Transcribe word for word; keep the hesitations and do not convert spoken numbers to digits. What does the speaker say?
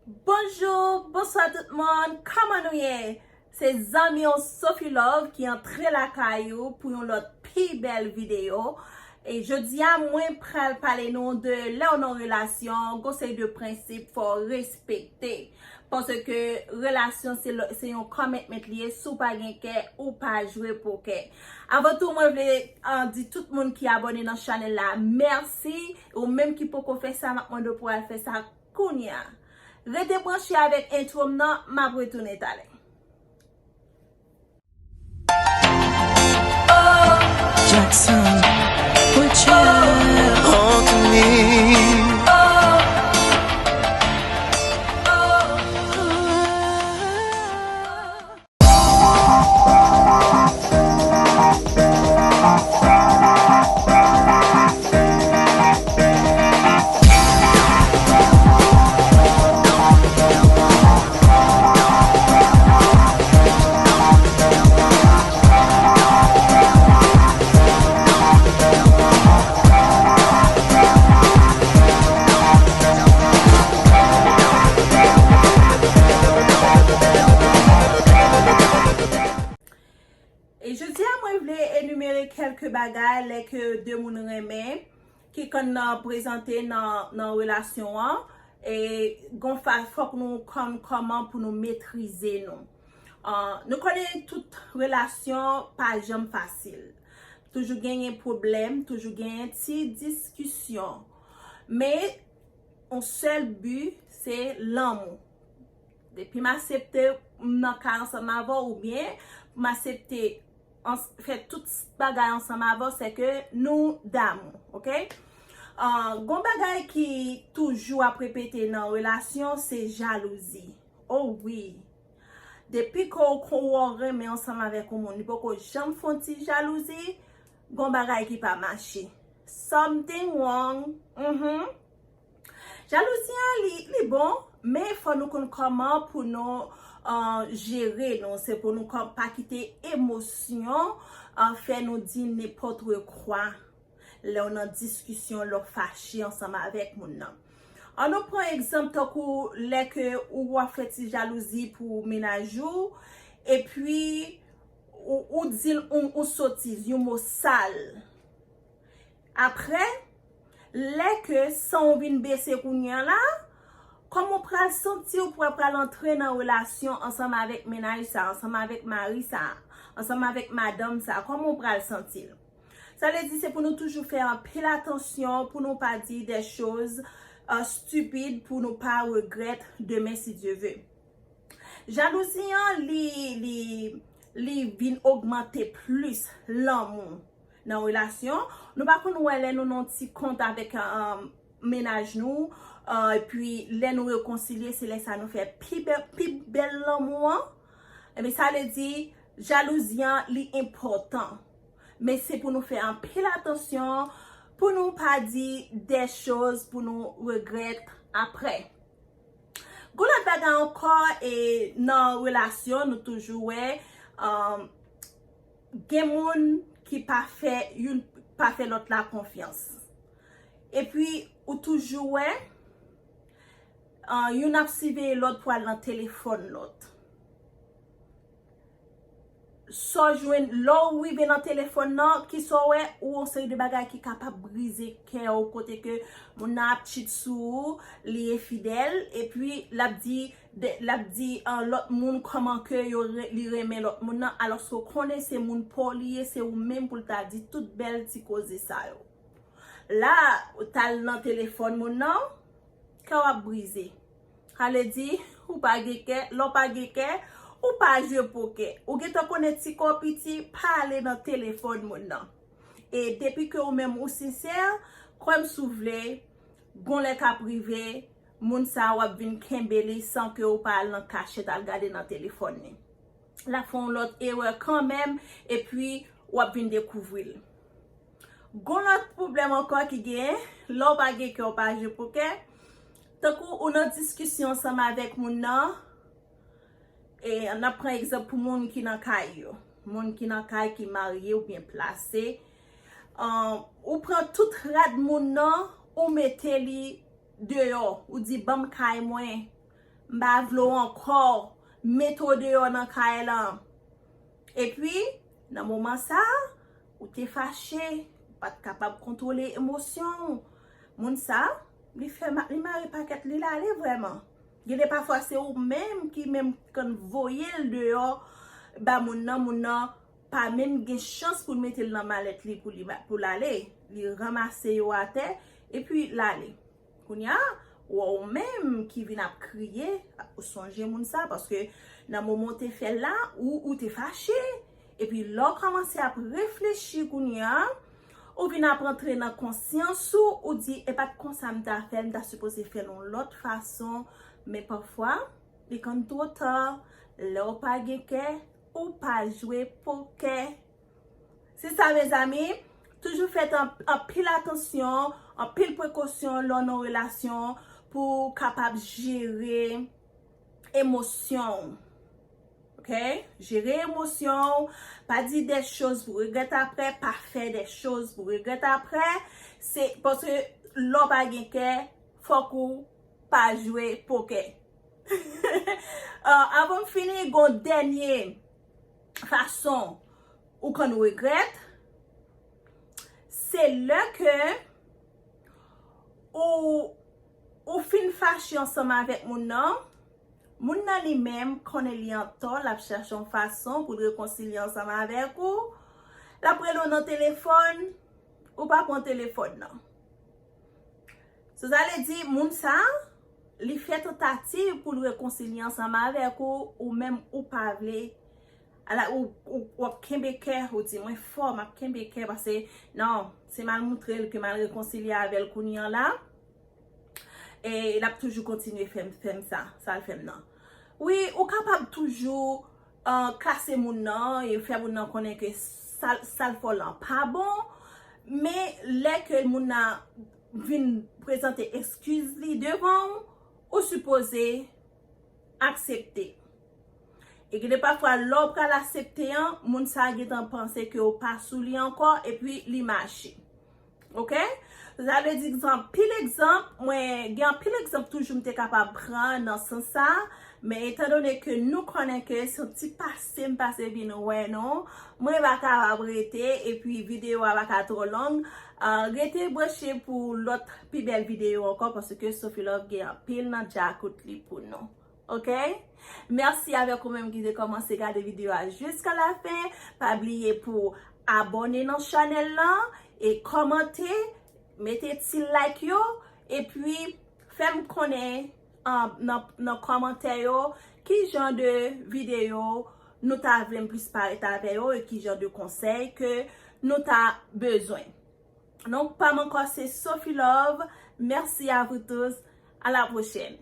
Bonjou, bonswa tout moun, kòman nou ye? Se zanmi w Sophie Love ki antre lakay ou pou yon lòt pi bèl videyo. E jodi a, mwen pral pale nou de lè w nan relasyon, gon seri de prensip fò w respekte. Paske relasyon se, se yon commitment li ye, si w pa gen kè, ou pa jwe pokè. Avan tou, mwen vle, ah, di tout moun ki abòne nan chanèl la, mèsi. Ou menm ki poko fè sa, m ap mande w pou al fè sa kounye a. Rete branche avèk entwo m nan, m ap retounen talè. Jackson, put your hand on me. E jodi a, mwen vle enimere kèlke bagay lè ke de moun renmen, ki konn nan prezante nan, nan relasyon an, e gon fa, fòk nou konn kòman pou nou metrize nou. Ah, nou konnen tout relasyon pa janm fasil. Toujou genyen pwoblèm, toujou genyen ti diskisyon. Men, yon sèl bi, se lanmou. Depi m aksepte m nan kay ansanm avè w, oubyen m aksepte ans-, fè tout bagay ansanm avè w, se ke nou damou, oke? Ah, gon bagay ki toujou ap repete nan relasyon, se jalouzi. O wi. Depi ke w kon wè w renmen ansanm avèk yon moun, li poko janm fè yon ti jalouzi, gon bagay ki pa mache. Something wrong. Mhm. Jalouzi an, li, li bon, men fò nou konn kòman pou nou, ah, jere nou. Se pou nou kò-, pa kite emosyon, ah, fè nou di nenpòt kwa lè w nan diskisyon, lè w fache ansanm avèk moun nan. An nou pran egzanp tankou lè ke ou w ap fè ti jalouzi pou mennaj ou, epi ou, ou di l yon, yon sotiz, yon mo sal. Apre, lè ke san w vin bese kounye a la, kòman w pral santi w pou w pral antre nan relasyon ansanm avèk mennaj sa, ansanm avèk mari sa, ansanm avèk madanm sa, kòman w pral santi l? Sa vle di se pou nou toujou fè anpil atansyon, pou nou pa di des choses, euh, stupides, pou nou pa regrèt demen si Dye ve. Jalouzi an, li, li, li vin ogmante plis lanmou nan relasyon. Nou pa konn wè lè nou nan ti kont avèk, um, mennaj nou, uh, epi lè nou rekonsilye, se lè sa nou fè pi bè-, pi bèl lanmou an. Ebyen, sa vle di, jalouzi an, li enpòtan. Men se pou nou fè anpil atansyon, pou nou pa di des choses, pou nou regrèt apre. Gon lòt bagay ankò, e nan relasyon, nou toujou wè, um, gen moun ki pa fè youn, pa fè lòt la konfyans. Epi, ou toujou wè, uh, youn ap siveye lòt pou al nan telefòn lòt. Sa w jwenn, lè w rive nan telefòn nan, kisa w wè, ou wè yon seri de bagay ki kapab brize kè w, kote ke moun nan ap cheat sou ou, li enfidèl, epi l ap di, de, l ap di, ah, lòt moun kòman ke yo re-, li renmen lòt moun nan, alòske w konnen se moun pa w li ye, se ou menm pou l ta di tout bèl ti koze sa yo. La, ou t al nan telefòn moun nan, kè w ap brize. Sa vle di, ou pa gen kè, lè w pa gen kè, ou pa jwe pokè. Ou gentan konnen ti kò piti, pa ale nan telefòn moun nan. E depi ke ou menm ou sensè, kwè m si w vle, gon lè k ap rive, moun sa a w ap vin kenbe li san ke ou pa al nan kachèt al gade nan telefòn li. L ap fè yon lòt erè kanmenm, epi w ap vin dekouvri l. Gon lòt pwoblèm ankò ki genyen, lè w pa gen kè, w pa jwe pokè. Tankou ou nan diskisyon ansanm avèk moun nan, e n ap pran egzanp pou moun ki nan kay yo, moun ki nan kay ki marye oubyen plase, ahn, ou pran tout rad moun nan, ou mete li deyò, ou di, "Ban m kay mwen." m pa vle w ankò, mete w deyò nan kay lan. Epi, nan moman sa, ou te fache, ou pa t kapab kontwole emosyon w. Moun sa, li fè ma- li mare pakèt li, l ale vrèman. Gen de pafwa se ou menm ki menm konn voye l deyò ba moun nan, moun nan pa menm gen chans pou l mete l nan malèt li pou li pou l ale. Li ranmase yo atè epi l ale. Kounye a, ou menm ki vin ap kriye, ou sonje moun sa, paske nan moman ou te fè l la, ou ou te fache. Epi lè w kòmanse ap reflechi kounye a, ou vin ap antre nan konsyans ou, ou di, e pa t konsa m ta fè l, m ta sipoze fè l yon lòt fason. Men pafwa, li konn twò ta. Lè w pa gen kè, ou pa jwe pokè. Se sa, mezanmi. Toujou fè anpil atansyon, anpil prekosyon lè w nan relasyon pou w kapab jere emosyon w. Ok? Jere emosyon w. Pa di des choses pou regrèt aprè. Pa fè des choses pou regrèt aprè. Se paske lè w pa gen kè, fòk ou pa jwe pokè. Ah, avan m fini, gon dènye fason ou konn regrèt, se lè ke ou, ou fin fache ansanm avèk moun nan, moun nan li menm konnen li antò, l ap chache yon fason pou l rekonsilye ansanm avèk ou, l ap rele w nan telefòn, ou pa pran telefòn nan. So, sa vle di, moun sa, li fè tantativ pou l rekonsilye ansanm avèk ou, ou menm ou pa vle. Ala, ou, ou, w ap kenbe kè, ou di, mwen fò, m ap kenbe kè, paske, non, se m al moutre l ke m al rekonsilye avè l kounye a la. E l ap toujou kontinye fè m, fè m sa, sa l fè m nan. Wi, ou kapab toujou, ah, kase moun nan, e fè moun nan konnen ke sa, sa l fè w lan pa bon, men lè ke moun nan vin prezante eskiz li devan w, ou sipoze aksepte. E gen de pafwa, lè w pral aksepte an, moun sa a gentan panse ke w pa sou li ankò, epi li mache. Ok? Sa vle di, gen anpil egzanp, mwen, gen anpil egzanp toujou m te kapab pran nan sans sa, men etandone ke nou konnen ke se yon ti pase m pase vin wè nou, mwen pa kapab rete, epi videyo a pa ka twò long, ah, rete branche pou lòt pi bèl videyo ankò, paske Sophie Love gen anpil nan djakout li pou nou. Ok? Mèsi avèk ou menm ki te kòmanse gade videyo a jiska la fen. Pa bliye pou abòne nan chanèl lan e kòmante, mete ti like yo, epi fè m konnen, ah, nan, nan kòmantè yo ki jan de videyo nou ta vle m plis parèt avè yo e ki jan de konsèy ke nou ta bezwen. Donk, pa m ankò, se Sophie Love. Merci à vous tous. À la prochaine.